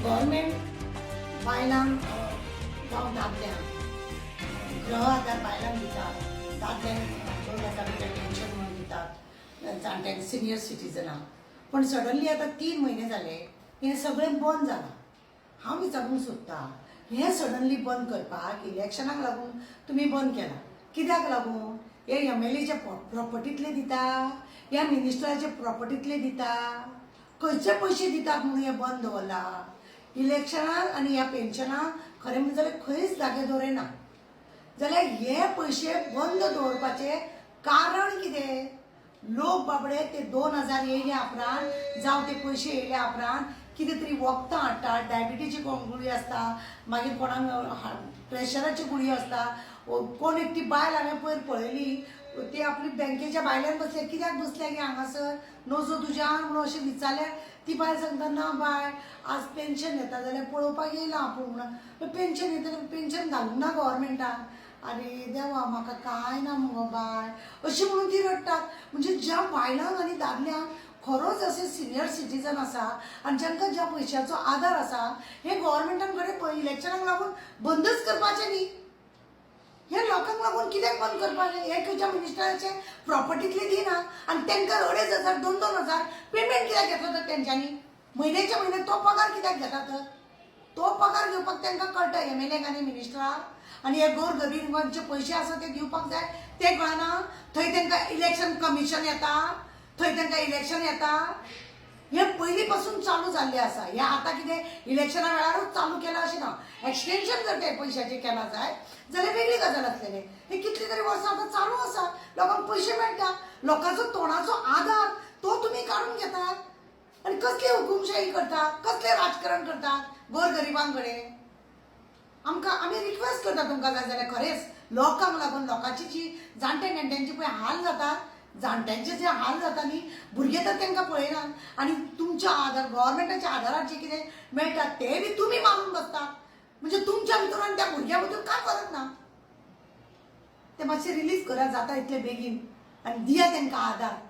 Government बायलांक जावं दादल्यांक गृह आदार बायलांक दिता, दादल्यांक 2000 रुपया पेन्शन म्हणून दितात जाणट्यांक, सिनियर सिटीजनाक. पण सडनली आतां 3 म्हयने जाले, हें सगळें बंद जालां. हांव विचारूंक सोदतां, हें सडनली बंद करपाक इलेक्शनाक लागून तुमी बंद केलां? कित्याक लागून? हे एमएलएच्या प्रॉपर्टींतले दिता या मिनिस्टराच्या प्रॉपर्टींतले दिता? खंयचे पयशे दितात म्हणून हें बंद दवरलां इलेक्शनाक? आनी ह्या पेन्शनाक खरें म्हणजें जाल्यार खंयच जागे दवरिना जाल्यार हे पयशे बंद दवरपाचें कारण कितें? लोक बाबडे ते 2000 येयल्या उपरांत, जावं ते पयशे येयल्या उपरांत कितें तरी वखदां हाडटात. डायबिटीची कोण गुळी आसता, मागीर कोणाक प्रेशराची गुळी आसता. कोण एकटी बायल हांवें पयर पळयली, ती आपली बँकेच्या भायल्यान बसल्या. कित्याक बसल्या गे हांगासर, नजो तुज्यान म्हणून अशें विचारल्यार ती बायल सांगता, ना बाय, आज पेन्शन येता जाल्यार पळोवपाक येयला आपूण म्हणून. पेन्शन येता, पेन्शन घालूंक ना गव्हर्मेंटान. अरे देवा, म्हाका कांय ना मुगो बाय, अशें म्हणून ती रडटात. म्हणजे ज्या बायलांक आनी दादल्यांक खरोच असे सिनियर सिटीजन आसा आनी जांकां ज्या पयशाचो आदार आसा, हे गव्हर्मेंटान खरें इलेक्शनाक लागून बंदच करपाचें न्ही. हे लोकांक लागून कित्याक बंद करपाचें? हे खंयच्या मिनिस्टराचे प्रॉपर्टीतले दिना? आनी तांकां 2500, 2-2 हजार पेमेंट कित्याक घेतलो तर तेंच्यांनी? म्हयन्याच्या म्हयन्याक तो पगार कित्याक घेता तर? तो पगार घेवपाक तांकां कळटा एमएलएक आनी मिनिस्टराक, आनी हे गोर गरिबांचे पयशे आसा ते दिवपाक जाय ते कळना. थंय तांकां इलेक्शन कमिशन येता, थंय तांकां इलेक्शन येता. हे पयलीं पासून चालू जाल्लें आसा. हे आतां कितें इलेक्शना वेळारूच चालू केलां अशें ना. एक्सटेन्शन जर ते पयशाचें केलां जाय जाल्यार वेगळी गजाल आसलेली. हे कितली तरी वर्सां आतां चालू आसा. लोकांक पयशे मेळटा, लोकांचो तोंडाचो आदार तो तुमी काडून घेतात आनी कसली हुकुमशाही करता, कसलें राजकारण करतात गोरगरिबां कडेन? आमकां आमी रिक्वेस्ट करता तुमकां, जाय जाल्यार खरेंच लोकांक लागून, लोकांची जी जाणटे नेणट्यांचे पळय हाल जातात, जाणट्यांचे जे हाल जाता न्ही, भुरगे तर तांकां पळयना आनी तुमच्या आदार, गव्हर्मेंटाच्या आदारार जे कितें मेळटा ते बी तुमी मारून बसतात. म्हणजे तुमच्या भितर आनी त्या भुरग्या भितर कांय फरक ना. ते मातशे रिलीफ करा जाता इतले बेगीन आनी दिया तांकां आदार.